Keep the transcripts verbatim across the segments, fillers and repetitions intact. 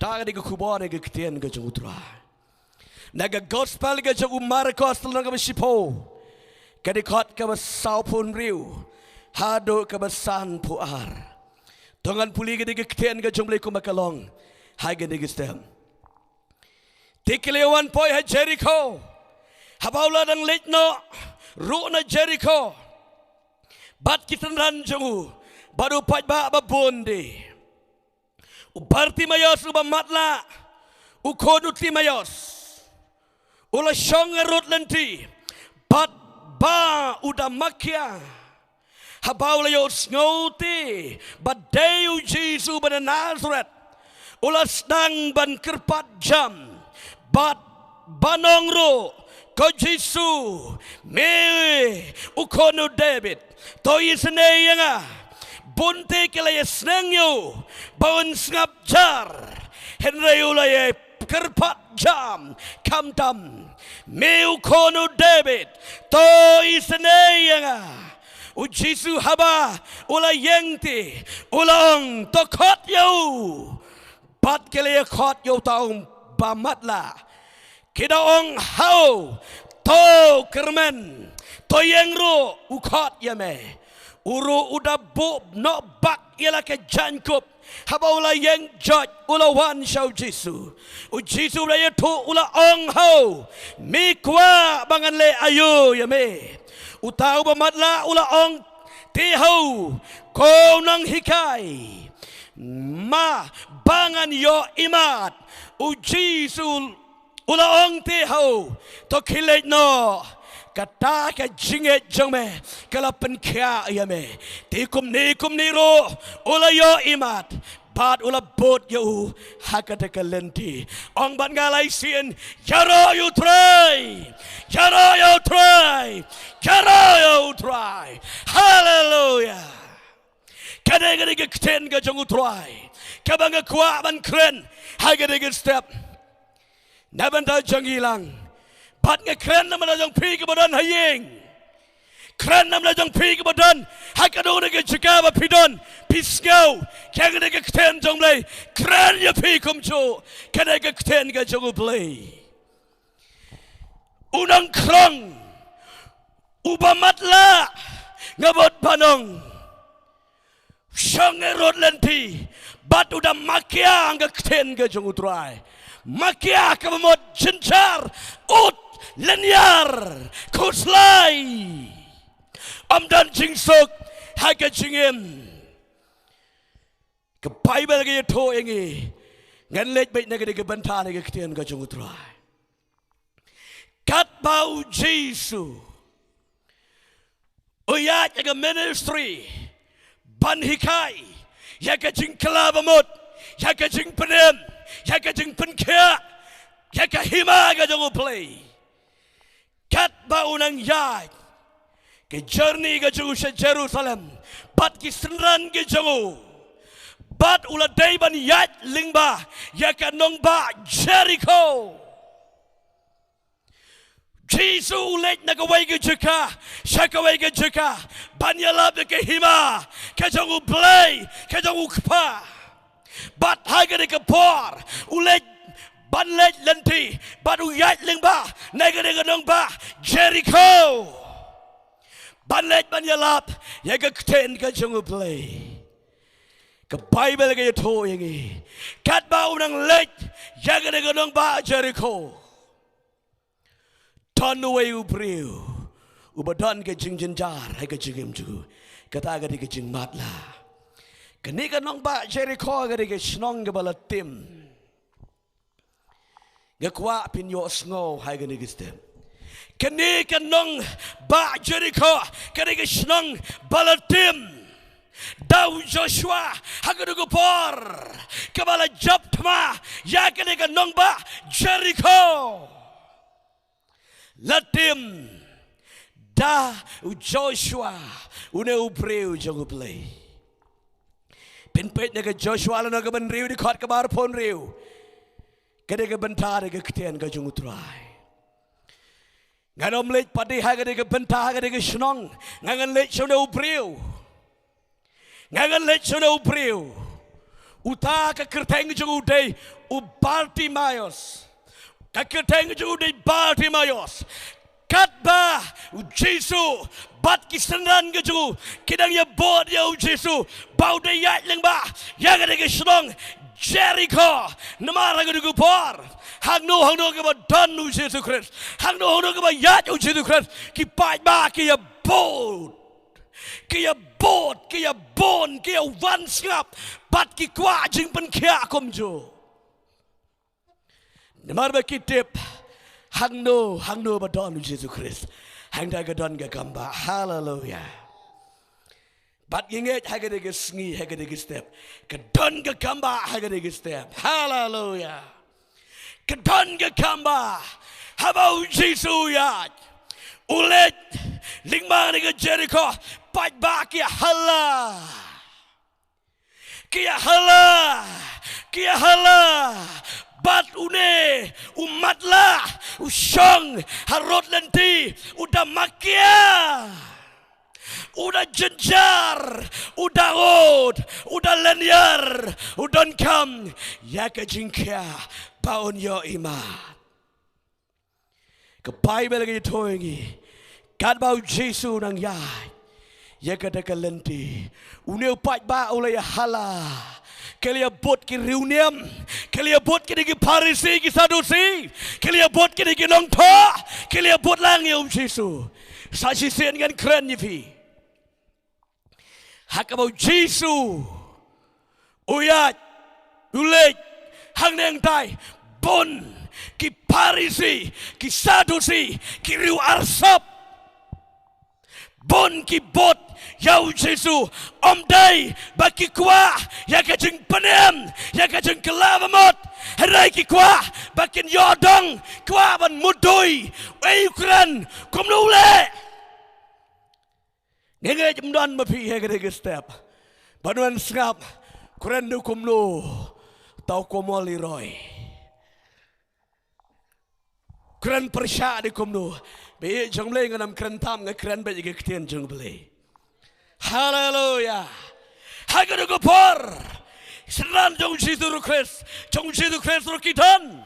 Ka dei ka khubor, ka ktien ka jong U Trai. Na ka gospel ka jong u Markos, lynnong kaba shiphew, ka dkhot kaba sawphew hynriew haduh kaba sanphew ar. To ngan pule ka dei ka ktien ka jong U Blei kumba ka long ha kane ka step. Te ki la wan poi ha Jerikho. Haba u la dang leit noh ruh na Jerikho bad ki synran jong u bad u paidbah babun de, u Bartimaios uba matlah, u khun u Timaios, u la shong harud lynti bad ba u da makia. Haba u la ïohsngew te ba dei u Jisu ba na Nasareth, u la sdang ban kyrpad jam bad ban ong ruh, "Ko Jisu, me u khun u David, to isynei ïa nga." Bun te ki la ïasneng ïa u ba un sngap jar, hynrei u la ïa kyrpad jam, "Khamtam, me u khun u David, to isynei ïa nga." U Jisu haba u la ïeng te, u la ong, "To khot ïa u." Bad ki la ïa khot ïa uta uba matlah. Ki da ong ha u, "To kyrmen, to ïeng ruh, u khot ïa me." U ruh u da buh noh bak ïa la ka jaiñkup. Haba u la ïeng joit, u la wan sha u Jisu. U Jisu u la ïathuh, u la ong ha u, "Me kwah ba ngan leh aïu ïa me?" Uta uba matlah u la ong te ha u, "Ko nonghikai, ma ba ngan ïoh imat." U Jisu u la ong te ha u, "To khie leit noh, kata ka jingngeit jong me ka la pynkhiah ïa me." Te kumne kumne ruh u la ïoh imat bad u la bud ïa u ha kata ka lynti. Ong bad nga lai sien, "Ïaroh ïa u Trai, ïaroh ïa u Trai, ïaroh ïa u Trai." Haleluia. Ka dei, ka dei ka ktien ka jong u Trai kaba nga kwah ban kren ha kane ka step. Na bynta jong ngi lang. Bad nga kren na bynta jong phi kiba don ha ïing. Kren na bynta jong phi kiba don ha kano kano ka jaka ba phi don. Phi sngew ïa kane ka ktien jong U Blei, kren ïa phi kumjuh. Ka dei ka ktien ka jong U Blei. U nongkhrong uba matlah, nga bud ban ong, shong harud lynti bad u da makia, ka ktien ka jong u Trai. Makia kaba mut jynjar, ud, lyniar, khuslai. Ym don jingsuk ha ka jingim. Ka Baibl ka ïathuh ïa ngi. Ngan leit beit na ka dei ka bynta na ka ktien ka jong u Trai. Katba u Jisu u ïaid ïa ka ministry ban hikai ïa ka jingkylla ba mut, ïa ka jingpynim, ïa ka jingpynkhiah ïa ka hima ka jong u Blei. Katba u nang ïaid, ka journey ka jong u sha Jerusalem bad ki synran ki jong u, bad u la dei ban ïaid lyngba ïa ka nongbah Jerikho. Jisu u leit na kawei ka jaka sha kawei ka jaka ban ïalap ïa ka hima ka jong u Blei, ka jong u Kpa. Bad ha kane ka por u leit ban leit lynti bad u ïaid lyngba na kane ka nongbah Jerikho ban leit ban ïalap ïa ka ktien ka jong u Blei. Ka Baibl ka ïathuh ïa ngi, katba u nang leit ïa kane ka nongbah Jerikho, don uwei u briew uba don ka jingjynjar ha ka jingim jong u. Kata ka dei ka jingmatlah. Kane ka nongbah Jerikho ka dei ka shnong kaba la tim. Nga kwah phin ïohsngew ha kane ka step. Kane ka nongbah Jerikho ka dei ka shnong ba la tim da u Joshua ha kata ka por kaba la jop thma ïa kane ka nongbah Jerikho. La tim da u Joshua, une u briew jong u Blei. Phin peit na ka Joshua lynnong kaba hynriew, dkhot kaba arphew hynriew. Ka dei ka bynta na ka ktien ka jong u Trai. Ngan ym leit pat ha kane ka bynta, ha kane ka shnong. Nga ngan leit sha une u briew. Nga ngan leit sha une u briew Uta ka kyrteng jong u dei u Bartimaeus. Ka kyrteng jong u dei Bartimaeus. Katba u Jisu bad ki synran ka jong u ki dang ïa bud ïa u Jisu ba u dei ïaid lyngba ïa kane ka shnong Jeriko. Namar ha kane ka por hangno hangno kaba don u Jisu Khrist, hangno hangno kaba ïaid u Jisu Khrist, ki paidbah ki ïa bud. Ki ïa bud, ki ïa bun, ki ïa wan sngap, bad ki kwah jingpynkhiah kumjuh. Namar ba ki tip hangno hangno ba don u Jisu Khrist, hangta ka don ka kambah. Haleluya. Bad ngi ngeit ha kane ka sngi, ha kane ka step, ka don ka kambah ha kane ka step. Haleluya. Ka don ka kambah haba u Jisu u ïaid, u leit lyngba kane ka Jeriko. Paidbah ki ïa hala, ki ïa hala, ki ïa hala. Bad une u matlah u shong harud lynti, u da makia, u da jynjar, u da ud, u da lynñiar, u donkam ïa ka jingkhia ba un ïohi mat. Ka Baibl ka ïathuh ïa ngi, katba u Jisu u nang ïaid ïa kata ka lynti, une u paidbah u la ïa hala. Ki la ïa bud ki riewniam, ki la ïa bud kine ki Pharisi, ki Sadusi, ki la ïa bud kine ki nongthoh, ki la ïa bud lang ïa u Jisu. Sa shisien ngan kren ïa phi. Ha kaba u Jisu u ïaid, u leit hangne hangtai, bun ki Pharisi, ki Sadusi, ki riew arsap, bun ki bud ïa u Jisu. Ym dei ba ki kwah ïa ka jingpynim, ïa ka jingkylla ba mut, hynrei ki kwah ba kin ïoh dong, kwah ban mutdur. Ei, u kren kumno u leh? Ngi ngeit ym don ma phi ha kane ka step ban wan sngap, kren da kumno, tau kumno Leroy. Kren pyrshah da kumno. Ba ïeit jong U Blei, ngan ym kren tam, nga kren beit ïa ka ktien jong U Blei. Haleluya. Ha kane ka por, synran jong u Jisu Khrist, jong u Jisu Khrist ruh ki don.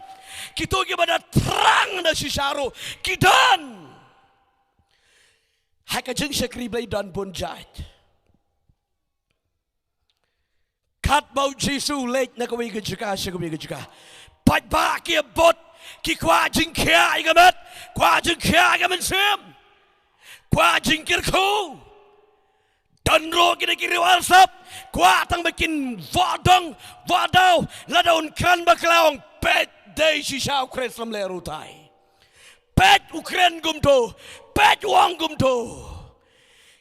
Kito kiba da thrang da shisha ruh ki don. Ha ka jingshakri Blei don bun jait. Katba u Jisu u leit na kawei ka jaka sha kawei ka jaka, paidbah ki ïa bud, ki kwah jingkhia ïa ka met, kwah jingkhia ïa ka mynsiem, kwah jingkyrkhu. Don ruh kine ki riew arsap, kwah tang ba kin wad dong, wad daw, lada un kren bakla, ong peit, dei shisha u Khrist, ym leh ruh tai. Peit u kren kumto, peit u ong kumto.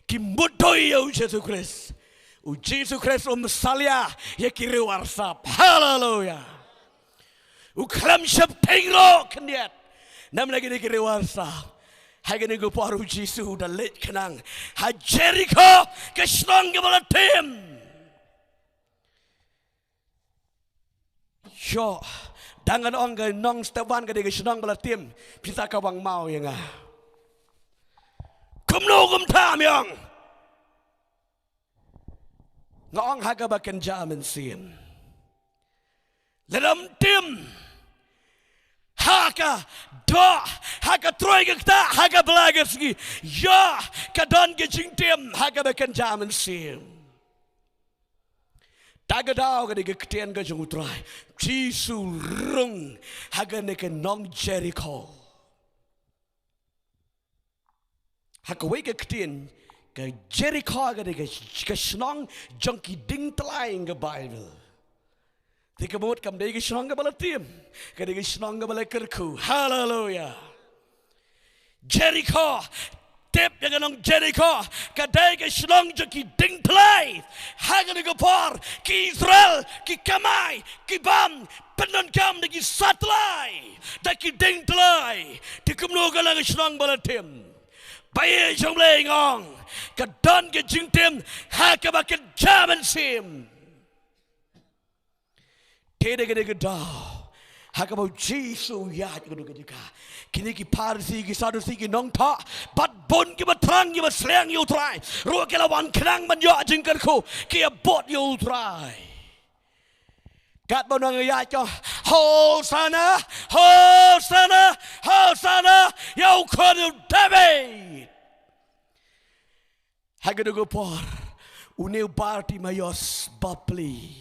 Ki mutdur ïa u Jisu Khrist. U Jisu Khrist um salia ïa ki riew arsap. Haleluya. U khlem sheptieng ruh khyndiat na bynta kine ki riew arsap. Ha kane ka por u Jisu u da leit khnang ha Jeriko, ka shnong kaba la tim. Shuh, dang ngan ong ka nong step wan ka dei ka shnong ba la tim, phi sa ka wang maw ïa nga. Kumno kumta me ong? Nga ong ha kaba kynja mynsiem. Lada ym tim ha ka doh, ha ka troi ka ktah, ha ka bla ka sngi, ïa ka don ka jingtim ha kaba kynja mynsiem. Da ka daw ka dei ka ktien ka jong u Trai, Jisu rung ha kane ka nong Jeriko. Ha kawei ka ktien, ka Jeriko ka dei ka, ka shnong jong ki diengtlai ha ka Baibl. Te ka mut kam dei ka shnong kaba la tim, ka dei ka shnong kaba la kyrkhu. Haleluya. Jeriko, tip ïa ka nong Jeriko, ka dei ka shnong jong ki diengtlai. Ha kane ka por ki Israel ki kamai, ki bam, pyndonkam da ki satlai, da ki diengtlai. Te kumno ka long ka shnong ba la tim? Ba ïa jong Blei nga ong, ka don ka jingtim ha kaba kynja mynsiem. Te da kane ka daw, ha kaba u Jisu u ïaid ka dei ka jaka, kine ki Pharisi, ki Sadusi, ki nongthoh, bad bun kiba thrang, kiba sliang ïa u Trai ruh ki la wan khnang ban ïoh jingkyrkhu, ki ïa bud ïa u Trai. Katba u nang ïaid u ong, "Hosana, Hosana, Hosana ïa u khun u David." Ha kata ka por, une u Bartimaios bapli,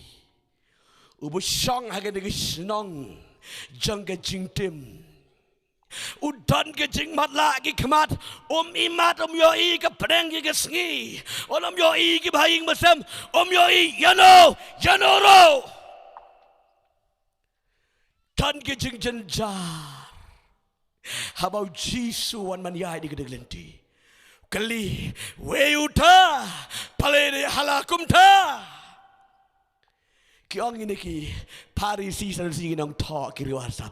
uba shong ha kata ka shnong jong ka jingtim, u don ka jingmatlah ki khmat, um imat, um ïohi ka pdeng ïa ka sngi, um ïohi ki bahaïing basem, um ïohi ïano ïano ruh. Don ka jingjynjar. Haba u Jisu u wan ban ïaid ïa kata ka lynti, kylli, "Wei uta? Balei dei hala kumta?" Ki ong kine ki Pharisi, Sadusi, ki nongthoh, ki riewsap,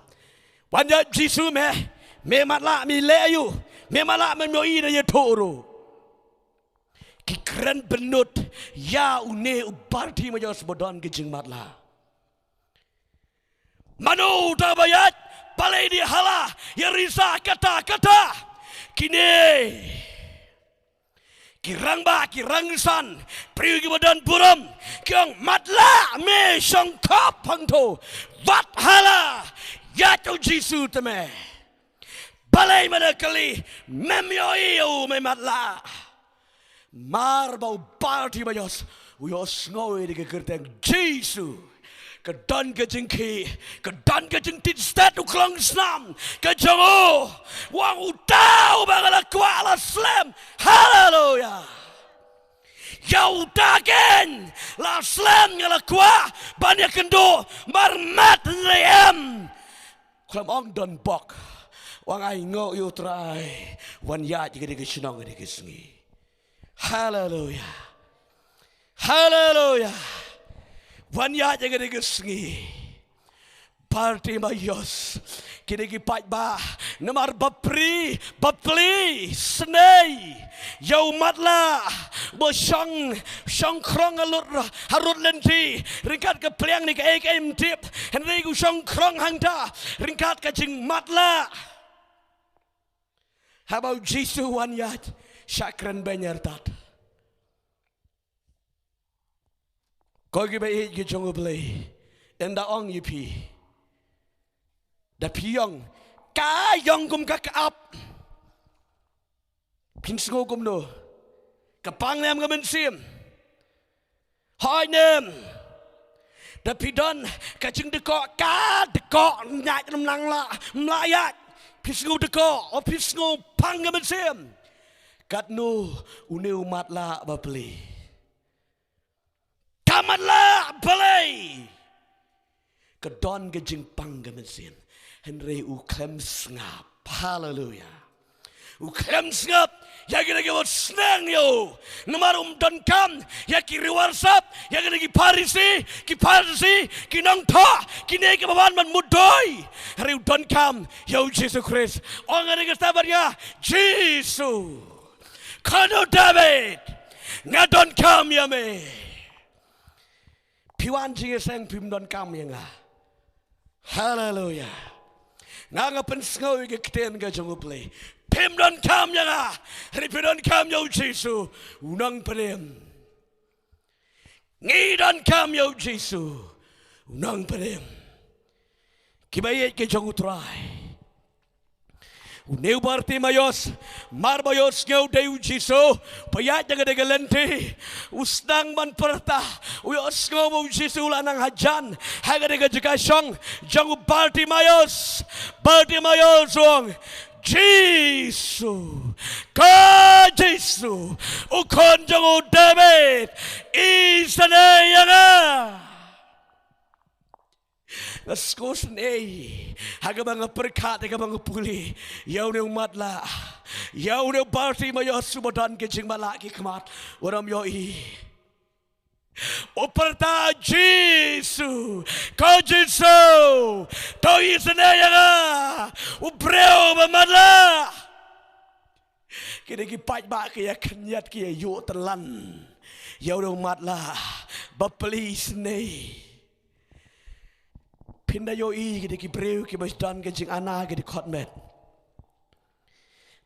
"Wan ïaid Jisu me, me matlah, me leh aïu? Me matlah, mem ïohi ne ïathuh ruh." Ki kren bynnud ïa une u Bartimaios ba don ka jingmatlah. "Mano uta ba ïaid? Balei dei hala? Ïa risa kata kata." Kine ki rangbah, ki rangsan, briew kiba don burom, ki ong, "Matlah, me shongkop hangto. Wat hala, ïaid ïa u Jisu te me. Balei me da kylli, mem ïohi ïa u, me matlah?" Namar ba u Bartimaios u ïohsngew ïa ka kyrteng Jisu, ka don ka jingkhih, ka don ka jingtied stet u khlong snam ka jong u. U ong, "Uta uba nga la kwah la slem." Haleluya. "Ïa uta keiñ la slem nga la kwah ban ïakynduh marmat, hynrei em." Khlem ong don bok, u ong, "Ai, ngi ïohi, Trai, wan ïaid ïa kane ka shnong ïa kane ka sngi." Haleluya. Haleluya. Wan ïaid ïa kane ka sngi. Bartimaios, kine ki paidbah, namar bapli, bapli isynei ïa u matlah ba shong, shongkhrong ha rud, ha rud lynti, ryngkat ka pliang ne kaei kaei ym tip, hynrei u shongkhrong hangta ryngkat ka jingmatlah. Haba u Jisu u wan ïaid, shah kren beiñ artat. Ko kiba ïeit ki jong U Blei, ynda ong ïa phi, da phi ïong, ka ïong kum ka kap, phin sngew kumno? Ka pang ne em ka mynsiem? Hooid ne em? Da phi don ka jingdkoh, ka dkoh, ym ïaid, ym nang lah, ym lah ïaid, phi sngew dkoh, o phi sngew pang ka mynsiem. Katno une u matlah bapli? Ka matlah balei? Ka don ka jingpang ka mynsiem, hynrei u khlem sngap. Haleluya. U khlem sngap ïa kine kiba sneng ïa u. Namar um donkam ïa ki riewsap, ïa kine ki Pharisi, ki Pharisi, ki nongthoh, kine kiba wan ban mudui. Hynrei u donkam ïa u Jisu Khrist. Ong ïa kane ka step ba ïa, "Jisu, Khun u David, nga donkam ïa me." Phi wan jingïaseng, phim donkam ïa nga. Haleluya. Nga, nga pynsngew ïa ka ktien ka jong U Blei. Phim donkam ïa nga, hynrei phi donkam ïa u Jisu, u nongpynim. Ngi donkam ïa u Jisu, u nongpynim. Kiba ïeit ki jong U Trai, une u Bartimaios, mar ba u ïohsngew dei u Jisu ba ïaid ha kata ka lynti, u sdang ban pyrta, u ïohsngew ba u Jisu u la nang hajan ha kata ka jaka shong jong u Bartimaios. Bartimaios u ong, "Jisu, ko Jisu, u Khun jong u David, isynei ïa nga." Nga sngewsynei ha kaba nga pyrkhat, ha kaba nga pule ïa une u matlah, ïa une u Bartimaios uba don ka jingmatlah ki khmat, uba ym ïohi. U pyrta, "Jisu, ko Jisu, to isynei ïa nga, u briew ba matlah." Kine ki paidbah ki ïa khynñiat, ki ïa ïuh tyllan ïa une u matlah bapli isynei. Phin da ïohi kine ki briew kiba don ka jingana, ki dkhot met.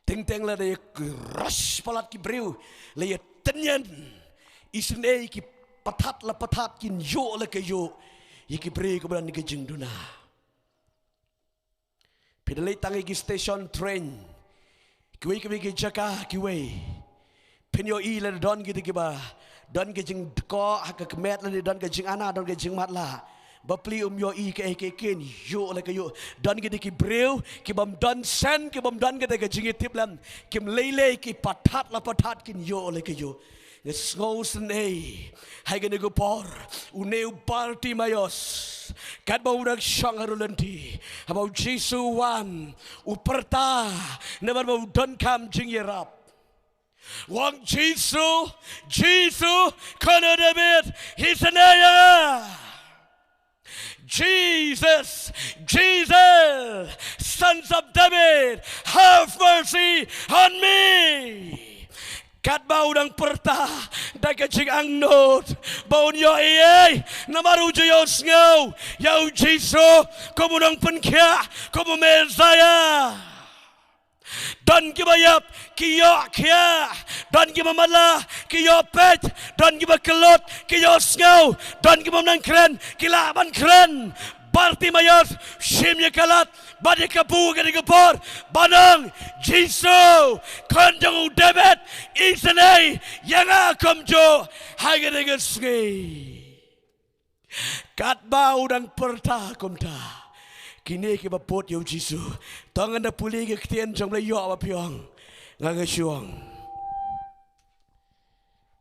Teng teng lada ïa rush palat ki briew, la ïa tynñiat isynei, ki pynthat la pynthat, kin ïuh la ki ïuh. ïa ki briew kiba don ki jingduna. Phi da leit tang ïa ki station train, kiwei kiwei ki jaka kiwei, phin ïohi lada don kito kiba don ki jingdkoh ha ka kmet, lada don ka jingana, don ka jingmatlah. Bapli um ïohi kaei kaei kin ïoh la ka ïoh. Don kito ki briew kibym don shen, kibym don kata ka jingïatiplem, kim lei lei, ki patat la patat kin ïoh la ka ïoh. Nga sngewsynei ha kane ka por, une u Bartimaios, katba u dang shong ha rud lynti, haba u Jisu u wan, u pyrta namar ba u donkam jingïarap. U ong, "Jisu, Jisu, Khun u David, isynei ïa nga. Jesus, Jesus, Sons of David, have mercy on me." Katba u dang pyrta da ka jingangnud ba un ïohi ei, namar u ju ïohsngew ïa u Jisu kum u nongpynkhiah, kum u Messaïah. Don kiba ïap, ki ïoh khiah. Don kiba matlah, ki ïoh peit. Don kiba kyllut, ki ïohsngew. Don kiba nang kren, ki lah ban kren. Bartimaios shim ïa ka lad bad ïa ka bu ha kane ka por, ban ong, "Jisu, Khun jong u David, isynei ïa nga kumjuh ha kane ka sngi." Katba u dang pyrta kumta, kine kiba put ïa u Jisu, to ngan da pule ki ktien jong u Blei, ïoh ba phi ong nga nga shu ong.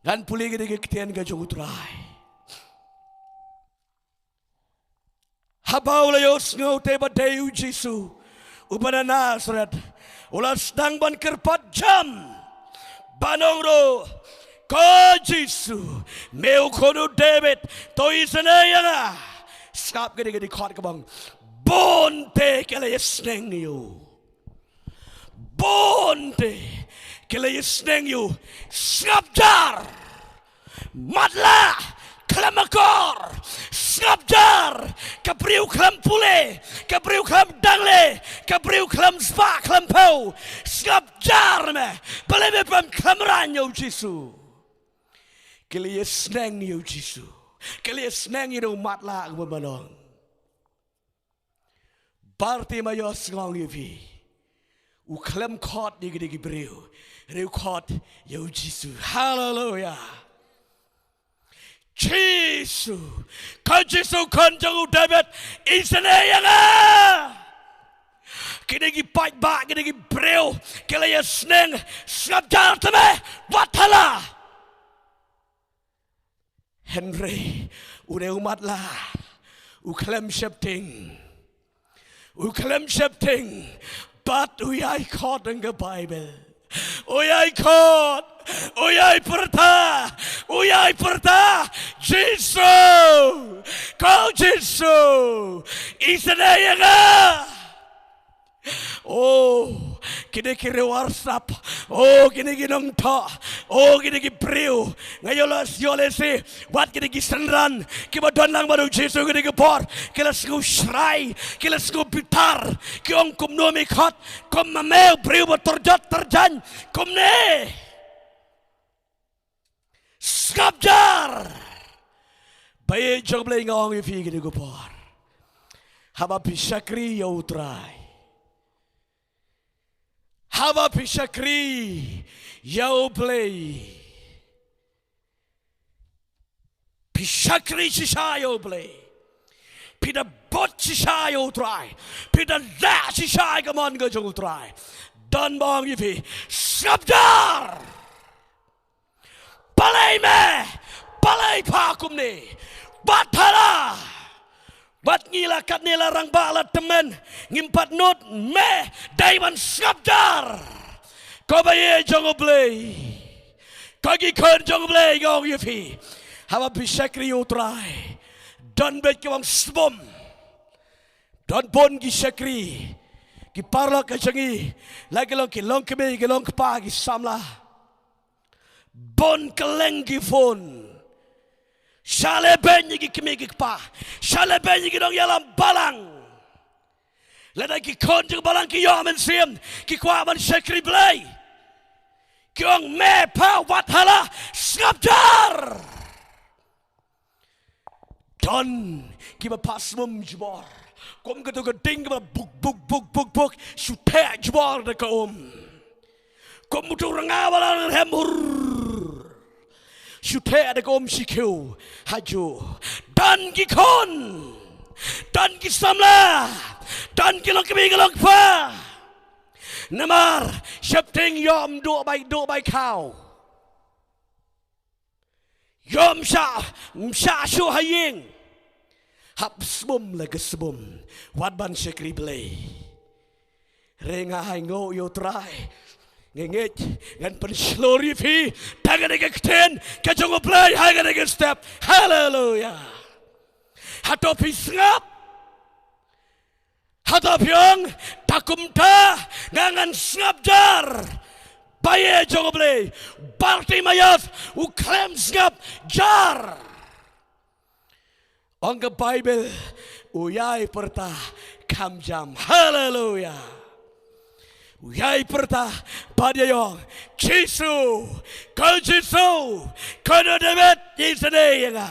Ngan pule kine ki ktien ka jong u Trai. Haba u la ïohsngew te ba dei u Jisu uba na Nasaret, u la sdang ban kyrpad jam, ban ong ruh, "Ko Jisu, me u Khun u David, to isynei ïa nga." Sngap kane ka dkhot kaba ong, "Bun te ki la ïasneng ïa u. Bun te ki la ïasneng ïa u. Sngap jar. Matlah, khlem akor. Sngap jar. Ka briew khlem pule, ka briew khlem dangle, ka briew khlem spah, khlem phew. Sngap jar me. Balei me pyndonkam ïa u Jisu?" Ki la ïasneng ïa u Jisu. Ki la ïasneng ïa u matlah uba ban ong. Bartimaios, nga ong ïa phi, u khlem khot ïa kine ki briew, hynrei u khot ïa u Jisu. Haleluia. "Jisu, ko Jisu, Khun jong u David, isynei ïa nga." Kine ki paidbah, kine ki briew ki la ïasneng, "Sngap jar te me, wat thala." Hynrei une u matlah u khlem sheptieng. U khlem sheptieng. Bad u ïai khot, ong ka Baibl. U ïai khot. U ïai pyrta. U ïai pyrta, "Jisu, ko Jisu, isynei ïa nga." O, kine ki riew arsap. O, kine ki nongthoh. O, kine ki briew. Nga ïoh lehse, ïoh lehse, wat kine ki synran kiba don lang bad u Jisu kine ki por, ki la sngew shrai, ki la sngew bitar. Ki ong, "Kumno me khot, kum ma me u briew ba tyrjot tyrjaiñ kumne? Sngap jar." Baieit jong u Blei, nga ong ïa phi kine ki por, haba phi shakri ïa u Trai, haba phi shakri ïa u Blei, phi shakri shisha ïa u Blei, phi da bud shisha ïa u Trai, phi da lah shisha ïa ka mon ka jong u Trai, don ba ong ïa phi, "Sngap jar. Balei me, balei pha kumne? Wat thala. Wat ngi la katne la rangbah la tymmen, ngim pat nud, me dei ban sngap jar." Ko baieit jong u Blei, ko ki khun jong u Blei, nga ong ïa phi, haba phi shakri ïa u Trai, don beit kiba ong sbun. Don bun ki shakri, ki paralok ka jong ngi, la ki long ki longkmie, ki longkpa, ki samla, bun kylleng ki phone. Sha lehbeiñ ïa ki kmie ki kpa, sha lehbeiñ ïa ki nongïalam balang. Lada ki khun jong balang ki ïoh mynsiem, ki kwah ban shakri Blei, ki ong, "Me pha, wat thala, sngap jar. Don kiba phah sbum jubor. Kum kato ka ding kaba buk, buk, buk, buk, buk. Shu theh jubor da ka um. Kum uto u rnga ba la rhem hur. Shu theh da ka um shi khiew. Hajuh. Don ki khun. Don ki samla. Don ki longkmie ki longkpa. Namar sheptieng ïoh ym duh bai, duh bai khaw. Ïoh ym shah, ym shah shuh ha ïing. Hap sbum la ka sbum. Wat ban shakri Blei. Hynrei nga ainguh ïa U Trai. Nga ngeit ngan pynshlur ïa phi da kane ka ktien ka jong U Blei ha kane ka step. Haleluia. Hato phi sngap? Hato phi ong, da kumta nga ngan sngap jar. Baie jong U Blei. Bartimaeus u khlem sngap jar. Ong ka Baibl, u ïai pyrta kham jam. Haleluia. U ïai pyrta bad ïa ong, Jisu, ko Jisu, ko David, isynei ïa nga.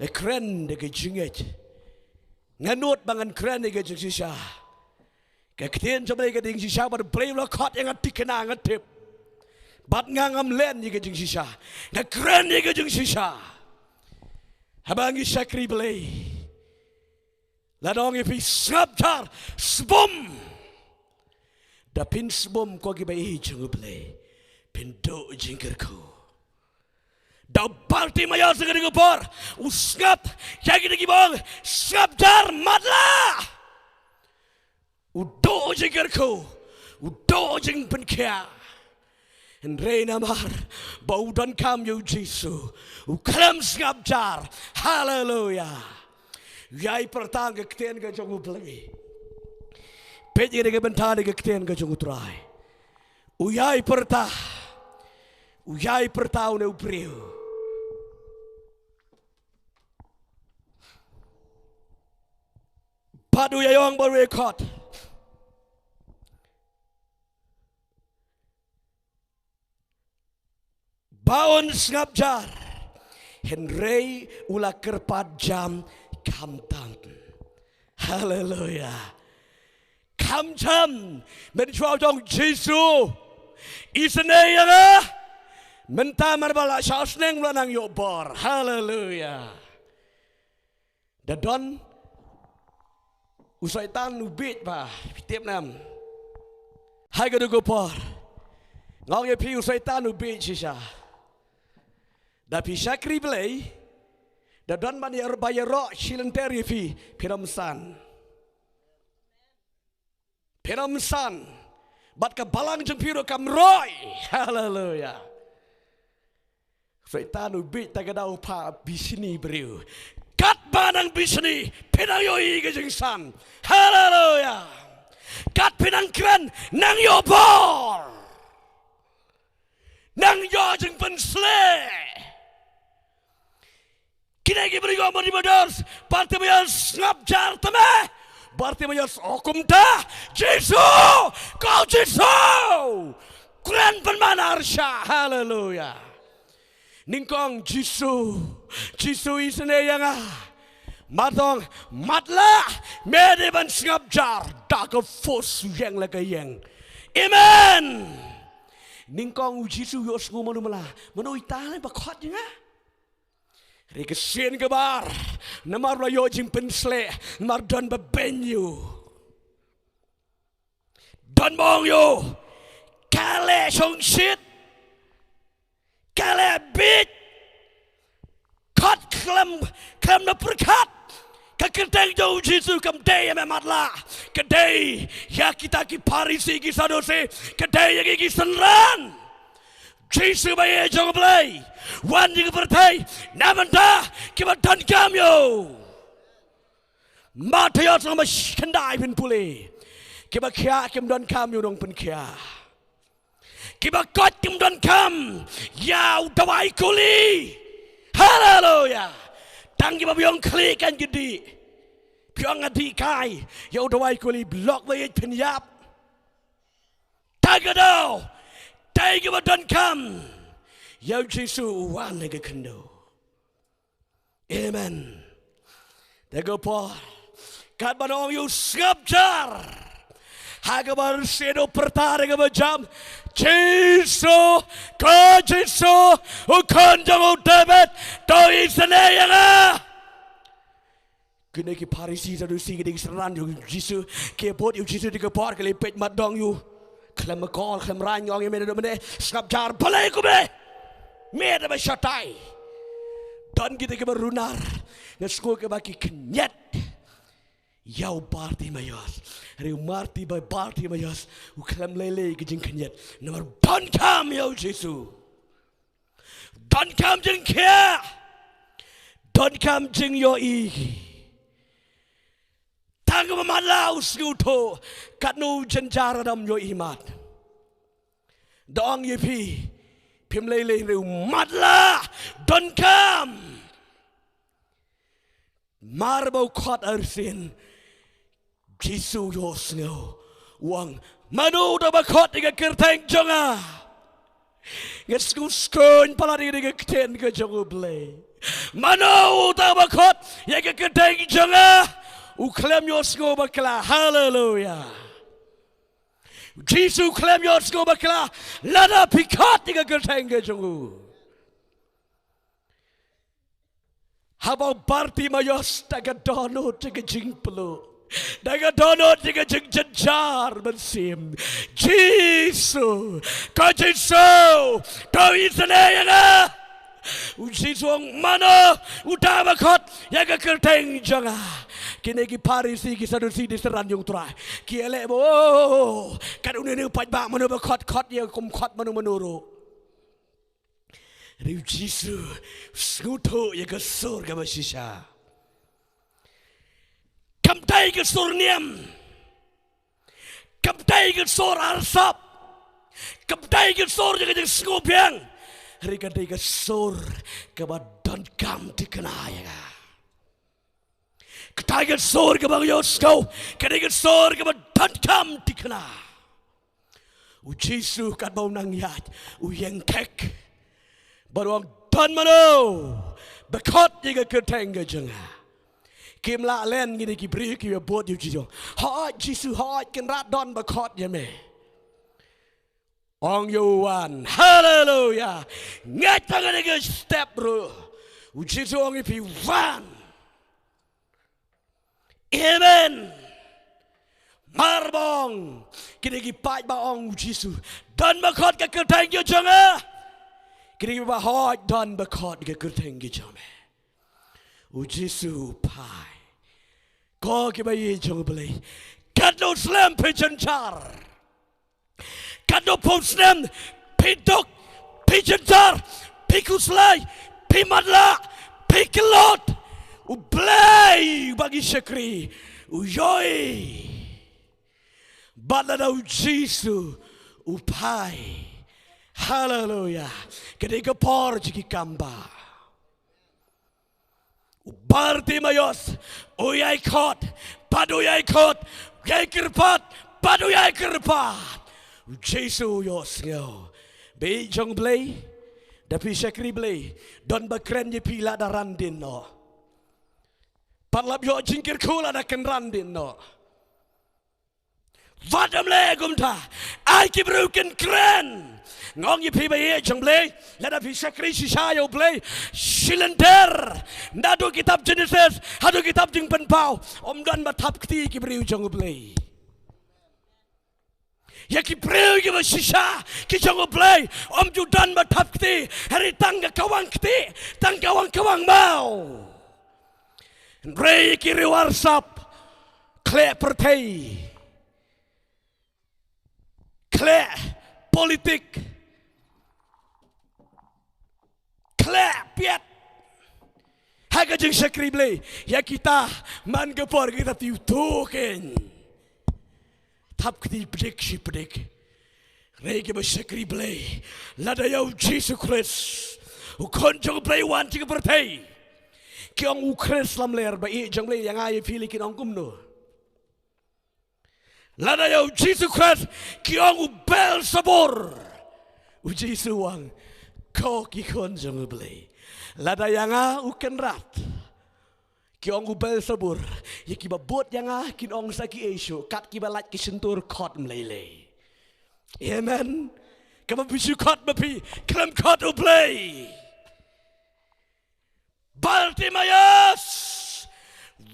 Nga kren da ka jingngeit. Nga nud ba ngan kren ïa ka jingshisha. Ka ktien jong U Blei ka dei jingshisha bad U Blei u la khot ïa nga thikna nga tip. Bad nga ngam len ïa ka jingshisha. Nga kren ïa ka jingshisha. Haba ngi shakri Blei. Lada ong ïa phi sngap jar, sbum. Da phin sbum ko kiba ïeit jong U Blei. Phin duh jingkyrkhu. Da u Bartimaeus ha kane ka por u sngap, ïa kine kiba ong sngap jar, matlah. U duh jingkyrkhu, u duh jingpynkhiah. Hynrei namar ba u donkam ïa u Jisu, u khlem sngap jar. Haleluia. Ïai pyrta ka ktien ka jong U Blei. Peit ïa ka bynta ka ktien ka jong U Trai. U ïai pyrta. U ïai pyrta une u briew. Bad u ïai ong bad u ïai khot. Ba un sngap jar. Hynrei u la kyrpad jam khamtam. Haleluia. Kham jam. Mynshuwa u ong Jisu, isynei ïa nga. Mynta mar ba la shah sneng u la nang ïoh bor. Haleluia. Da don u Soitan u bieit ba, phi tip ne em. Ha katu ka por. Nga ong ïa phi u Soitan u bieit shisha. Da phi shakri Blei. Da don ban ïa ba ïaroh shilynter ïa phi, phin ym san. Phin ym san. Bad ka balang jong phi ruh kam roi. Haleluia. Soitan u bieit ta ka daw u phah bishni briew. Katba nang bishni, phin nang ïohi ka jingsan. Haleluia. Kat phin nang kren, nang ïoh bor. Nang ïoh jingpynshlur. Kine ki briew ong Bartimaeus, Bartimaeus sngap jar te me. Bartimaeus, o kumta, Jisu, ko Jisu. Kren pynban arshah, haleluia. Nyngkong Jisu, Jisu isynei ïa nga. Mar to ong, matlah, me dei ban sngap jar, da ka force ïeng la ka ïeng. Amen. Nyngkong u Jisu u ïohsngew mano mala, mano ita lei ba khot ïa nga. Hynrei ka sien kaba ar, namar u la ïoh jingpynshlur, namar don ba beiñ ïa u. Don ba ong ïa u, ka leh shongshit, ka leh bieit, khot khlem, khlem da pyrkhat. Ka kyrteng jong u Jisu kam dei ïa me matlah, ka dei ïa kita ki Pharisi ki Sadusi, ka dei ïa ki, ki synran. Jisu ba ïeit jong U Blei, wan ïa ka pyrthei na bynta kiba donkam ïa u. Mathaios lynnong ba khyndai phin pule. Kiba khiah kim donkam ïa u nongpynkhiah. Kiba koit kim donkam ïa u dawai kuli. Haleluia. Tang kiba biang khlieh kan ki dih. Biang nga dih kai ïa u dawai kuli, lok ba ïeit phin ïap. Ta ka daw, dei kiba donkam ïa u Jisu u wan ha ka khyndew. Amen. Te ka por, katba ong ïa u sngap jar, ha kaba sngewthuh pyrta da kaba jam, Jisu, ko Jisu, u khun jong u David, to isynei ïa nga. Kine ki Pharisi, Sadusi ki dei ki synran jong u Jisu, ki bud ïa u Jisu da ka por, ki la peit mat dong ïa u. Khlem call, khlem rang, ong ïa me naduh mynne, sngap jar, balei ïa me? Me da ba shatai. Don kita kiba runar, nga sngew kiba ki khynñiat ïa u Bartimaios. Hynrei u Marti ba Bartimaios u khlem lei lei ka jingkhynñiat, namar u donkam ïa u Jisu. Donkam jingkhiah, donkam jingïohi. Tang ba matlah u sngewthuh katno u jynjar, ym ïohi mat. Da ong ïa phi, phim lei lei, hynrei u matlah, donkam. Mar ba u khot arsien, Jisu u ïohsngew, u ong, mano uta ba khot ïa ka kyrteng jong nga? Nga sngew skhem palat ïa ka ktien ka jong U Blei. Mano uta ba khot ïa ka kyrteng jong nga? U khlem ïohsngew bakla. Haleluya. Jisu u khlem ïohsngew bakla lada phi khot ïa ka kyrteng ka jong u. Haba u Bartimaios da ka dohnud da ka jingpluh, da ka dohnud da ka jingjynjar mynsiem, Jisu, ko Jisu, to isynei ïa nga. U Jisu u ong, mano uta ba khot ïa ka kyrteng jong nga? Kine ki Pharisi, ki Sadusi, ki synran jong U Trai, ki ïaleh ba, oh, kat une une u paidbah, mano ba khot, khot ïa, kum khot mano mano ruh. Hynrei u Jisu u sngewthuh ïa ka sur kaba shisha. Kam dei ka sur niam, kam dei ka sur arsap, kam dei ka sur jong ka jingsngewbiang. Hynrei ka dei ka sur kaba donkam thikna ïa nga. Ka dei ka sur kaba nga ïohsngew, ka dei ka sur kaba donkam thikna. U Jisu katba u nang ïaid, u ïeng khek bad u ong, don mano ba khot ïa ka kyrteng ka jong nga? Kim lah len kine ki briew kiba bud ïa u Jisu. Hooid Jisu, hooid Kynrad, don ba khot ïa me. Ong ïa u wan. Haleluya. Ngeit tang kane ka step ruh. U Jisu ong ïa phi, wan. Amen. Mar ba ong kine ki paidbah, ong u Jisu, don ba khot ka kyrteng ka jong nga? Kine ki paidbah, hooid, don ba khot ka kyrteng ka jong me. U Jisu u phai. Ko kiba ïeit jong U Blei, katno slem phi jynjar. Katno phew snem phi duk, phi jynjar, phi khuslai, phi matlah, phi kyllut. U Blei uba ngi shakri u ïohi. Bad lada u Jisu u phai, haleluya, ka dei ka por jong ki kambah. U Bartimaios u ïai khot, bad u ïai khot, u ïai kyrpad, bad u ïai kyrpad. U Jisu u ïohsngew. Bad jong U Blei, da phi shakri Blei, don ba kren ïa phi lada ran dien noh. Pat lap ïoh jingkyrkhu lada kynran dien noh. Wat ym leh kumta. Ai ki briew kin kren. Nga ong ïa phi ba ïeit jong U Blei, lada phi shakri shisha ïa U Blei, shi lynter, naduh kitab Jenesis haduh kitab Jingpynpaw, ym don ba thap kti ki briew jong U Blei. Ïa ki briew kiba shisha ki jong U Blei, ym ju don ba thap kti. Hynrei tang ka kawang kti, tang kawang kawang maw. Hynrei ki riew arsap, khleh pyrthei, khleh politik, khleh piat ha ka jingshakri Blei. Ïa kita man ka por kita tip to kein. Thap kti pdik shi pdik. Hynrei kiba shakri Blei, lada ïa u Jisu Khrist, u Khun jong U Blei, wan sha ka pyrthei, ki ong u Khrist lamler. Ba ïeit jong U Blei, ïa nga ïa phi lei kin ong kumno? Lada ïa u Jisu Khrist ki ong u Belsebur. U Jisu u ong, ko ki khun jong U Blei, lada ïa nga u Kynrad, Ki ong u Belsebur, ïa kiba bud ïa nga kin ong sa kiei shuh, kat kiba lait ki shyntur khot ym lei lei. Amen. Kaba phi shu khot ma phi, khlem khot U Blei. Bartimaeus,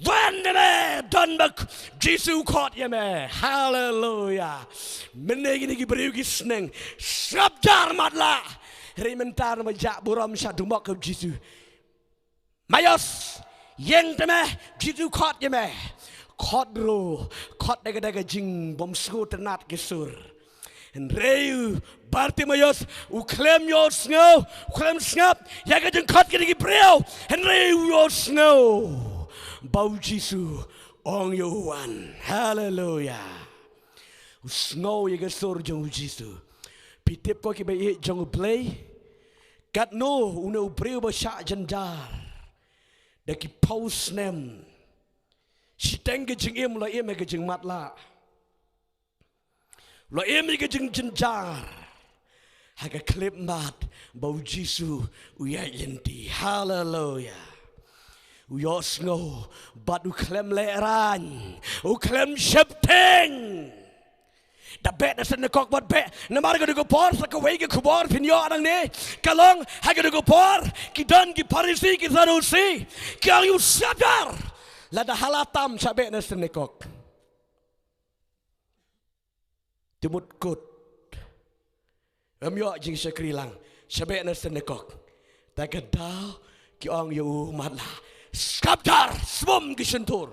wan ne me, don ba Jisu khot ïa me. Haleluya. Mynne kine ki briew ki sneng, sngap jar matlah. Hynrei mynta ma jah burom sha dungmok U Jisu. Maeus, ïeng te me, Jisu khot ïa me. Khot ruh, khot da ka, da ka jingbym sngewtynnat ki sur. Hynrei u Bartimaeus u khlem ïohsngew, u khlem sngap ïa ka jingkhot kine ki briew. Hynrei u ïohsngew ba U Jisu ong ïa u wan. Haleluya. U sngew ïa ka sur jong U Jisu. Phi tip ko kiba ïeit jong U Blei, katno une u briew ba shah jynjar da ki phew snem. Shiteng ka jingim u la im ha ka jingmatlah. U la im ha ka jingjynjar. Ha ka khyllipmat ba U Jisu u ïaid lynti. Haleluya. U ïohsngew bad u khlem lehraiñ, u khlem sheptieng. Da beh na synagog bad beh, namar ka dei ka por, sa kawei ka khubor phin ïoh nangne. Ka long, ha ka dei ka por, ki don ki Pharisi, ki Sadusi, ki ong ïa u sngap jar. Lada hala tam sha beh na synagog. Te mut kut. Ym ïoh jingshakri lang sha beh na synagog. Te ka daw ki ong ïa u matlah, sngap jar, sbum ki shyntur.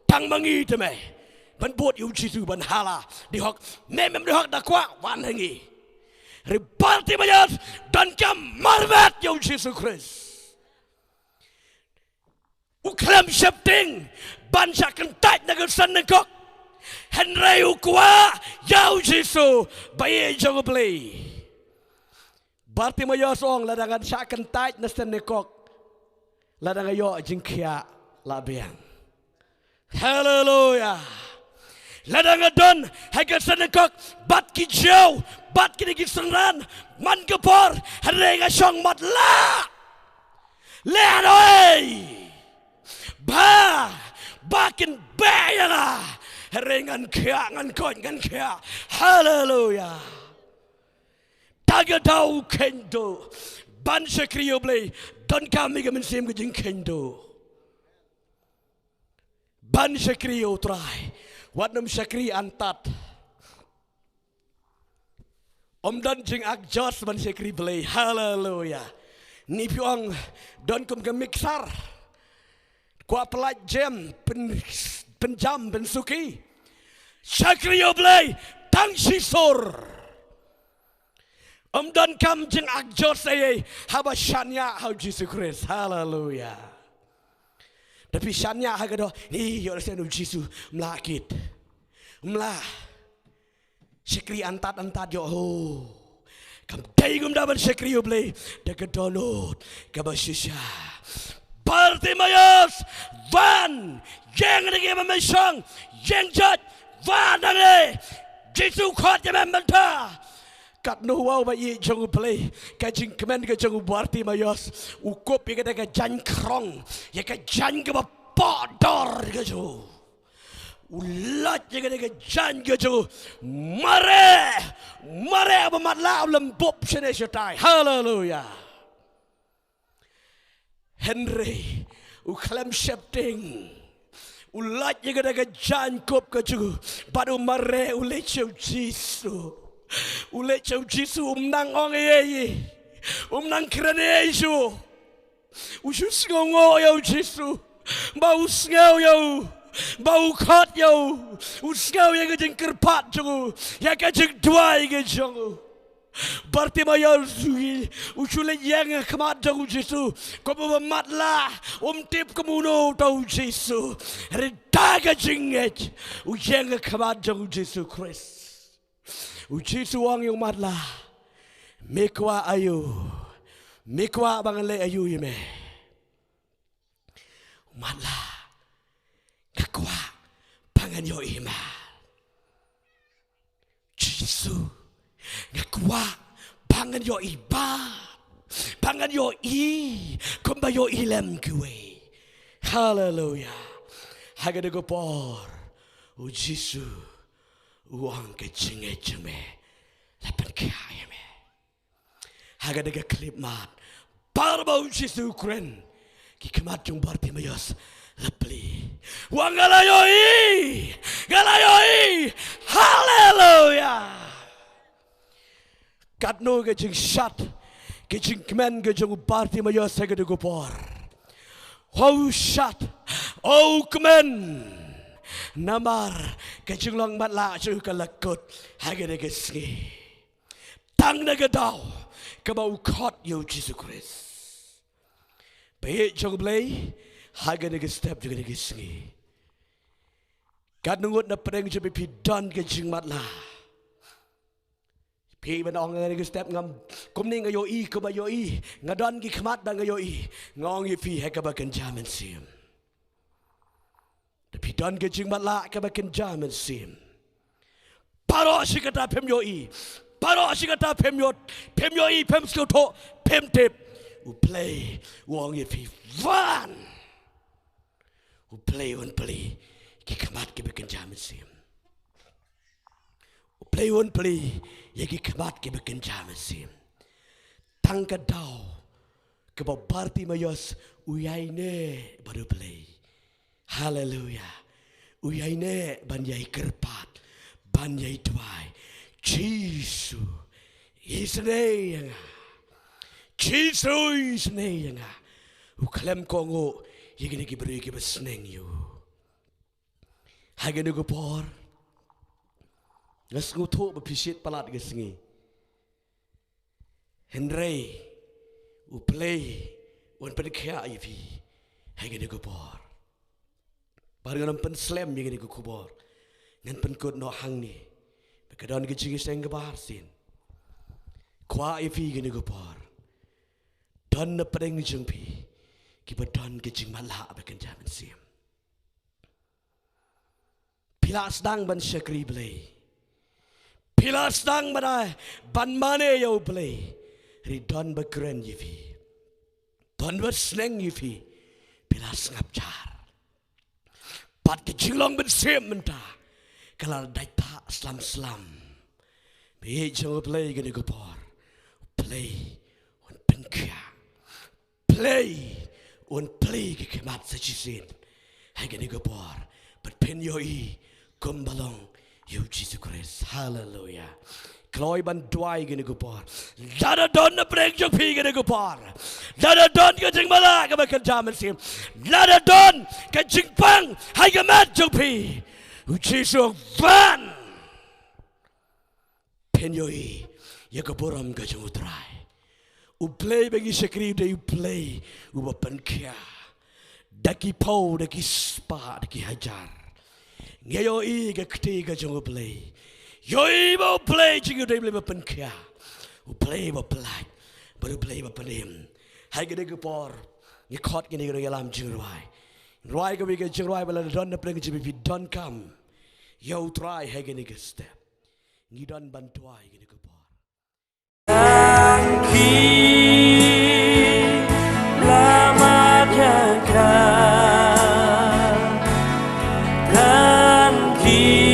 Tang ma ngi te me ban bud ïa U Jisu ban hala. Dei hok, me mem dei hok da kwah wan ha ngi. Hynrei Bartimaeus donkam marwet ïa U Jisu Khrist. U khlem sheptieng ban shah kyntait na ka synagog. Hynrei u kwah ïa U Jisu, ba ïeit jong U Blei. Bartimaeus ong, lada ngan shah kyntait na synagog, lada nga ïoh jingkhiah la biang. Haleluya. Lada nga don ha ka synagog bad ki Jiw, bad kine ki synran man ka por, hynrei nga shong matlah. Lehnoh ei ba, ba kin beh ïa nga. Hynrei ngan khiah, ngan koit, ngan khiah. Haleluya. Da ka daw u kheiñ duh ban shakri ïa U Blei, donkam ïa ka mynsiem ka jingkheiñ duh ban shakri ïa U Trai. Wat nym shakri antad. Ym don jingakjot ban shakri Blei. Haleluya. Ni phi ong don kum ka mixer. Kwah pyllait jem, pyn, pynjam, pynsuki. Shakri ïa U Blei tang shisur. Ym donkam jingakjot ei ei haba shaniah ha U Jisu Khrist. Haleluya. Da phi shaniah ha ka doh, ni ïoh lehse U Jisu, ym lah kit. Ym lah. Shakri antad antad ïoh ho. Kam dei kumta ban shakri U Blei da ka dohnud kaba shisha. Bartimaeus, wan, ïeng na kiba me shong, ïeng jot, wan nangne. Jisu khot ïa me mynta. Katno, wow, ba ïeit jong U Blei, ka jingkmen ka jong u Bartimaeus, u kup ïa kata ka jaiñ khrong, ïa ka jaiñ kaba poh dor ka jong u. U lait ïa kata ka jaiñ ka jong u. Mareh, mareh ba matlah, u lem bup shane shatai. Haleluya. Hynrei u khlem sheptieng. U lait ïa kata ka jaiñ kup ka jong u bad u mareh, u leit sha U Jisu. U leit sha U Jisu, um nang ong ei ei. Um nang kren ei ei shuh. U shu sngewnguh ïa U Jisu. Ba u sngew ïa u. Ba u khot ïa u. U sngew ïa ka jingkyrpad jong u, ïa ka jingduwai ka jong u. Bartimaeus u, u shu leit ïeng ha khmat jong U Jisu kum uba matlah, um tip kum uno uta U Jisu. Hynrei da ka jingngeit u ïeng ha khmat jong U Jisu Khrist. U Jisu u ong ïa u matlah, me kwah aïu? Me kwah ba ngan leh aïu ïa me? U matlah, nga kwah ba ngan ïohi ma. Jisu, nga kwah ba ngan ïohi ba, ba ngan ïohi kumba ïohi lem kiwei. Haleluya. Ha kane ka por, u Jisu u ong, ka jingngeit jong me la pynkhia ïa me. Ha kane ka khyllipmat, baroh ba u Jisu u kren, ki khmat jong u Bartimaeus la plie. U ong, nga la ïohi, nga la ïohi. Haleluya. Katno ka jingshad, ka jingkmen ka jong u Bartimaeus ha kane ka por. U shad, u kmen. Namar ka jinglong matlah jong u ka la kut ha kane ka sngi. Tang na ka daw kaba u khot ïa u Jisu Khrist. Bad jong U Blei, ha kane ka step jong kane ka sngi, katno ngut na pdeng jong phi phi don ka jingmatlah? Phi ban ong ha kane ka step, ngam, kumne nga ïohi, kumba ïohi, nga don ki khmat ba nga ïohi. Nga ong ïa phi ha kaba kynja mynsiem, da phi don ka jingmatlah kaba kynja mynsiem, baroh shi katta phim ïohi, baroh shi katta phim ïoh, phim ïohi, phim sngewthuh, phim tip, U Blei u ong ïa phi, wan. U Blei un plie ki khmat kiba kynja mynsiem. U Blei un plie ïa ki khmat kiba kynja mynsiem. Tang ka daw kaba u Bartimaeus u ïaineh bad U Blei. Haleluya. U ïaineh ban ïai kyrpad, ban ïai duwai. Jisu, isynei ïa nga. Jisu, isynei ïa nga. U khlem kohnguh ïa kine ki briew kiba sneng ïa u. Ha kane ka por, nga sngewthuh ba phi shit palat ka sngi. Hynrei U Blei un pynkhiah ïa phi ha kane ka por. Bad ngan ym pynslem ïa kane ka khubor, ngan pynkut noh hangne. Ba ka don ka jingïaseng kaba arsien. Kwah ïa phi kane ka por, don na pdeng jong phi kiba don ka jingmatlah ba kynja mynsiem. Phi la sdang ban shakri Blei, phi la sdang ban ai, ban mane ïa U Blei. Hynrei don ba kren ïa phi, don ba sneng ïa phi. Phi la sngap jar. Bad ka jinglong mynsiem mynta ka la dait thah slam slam. Bad jong U Blei kane ka por, U Blei un pynkhiah. Blei un plie ki khmat sa shisien ha kane ka por. Bad phin ïohi kumba long ïa u Jisu Khrist. Haleluya. Kloi ban duwai kane ka por. Lada don na pdeng jong phi kane ka por, lada don ka jingmatlah kaba kynja mynsiem, lada don ka jingpang ha ka met jong phi, u Jisu, wan. Phin ïohi ïa ka burom ka jong U Trai. U Blei ba ngi shakri u dei U Blei uba pynkhiah. Da ki phew, da ki spah, da ki hajar. Ngi ïohi ka kti ka jong U Blei. Ïohi ba U Blei jong ngi u dei U Blei ba pynkhiah, U Blei ba pyllait, bad U Blei ba pynim. Ha kane ka por, ngi khot kine ki nongïalam jingrwai. Rwai kawei ka jingrwai ba lada don na pdeng jong phi phi donkam ïa U Trai ha kane ka step. Ngi don ban duwai kane ka por. Tang ki la mat ïa ka, tang ki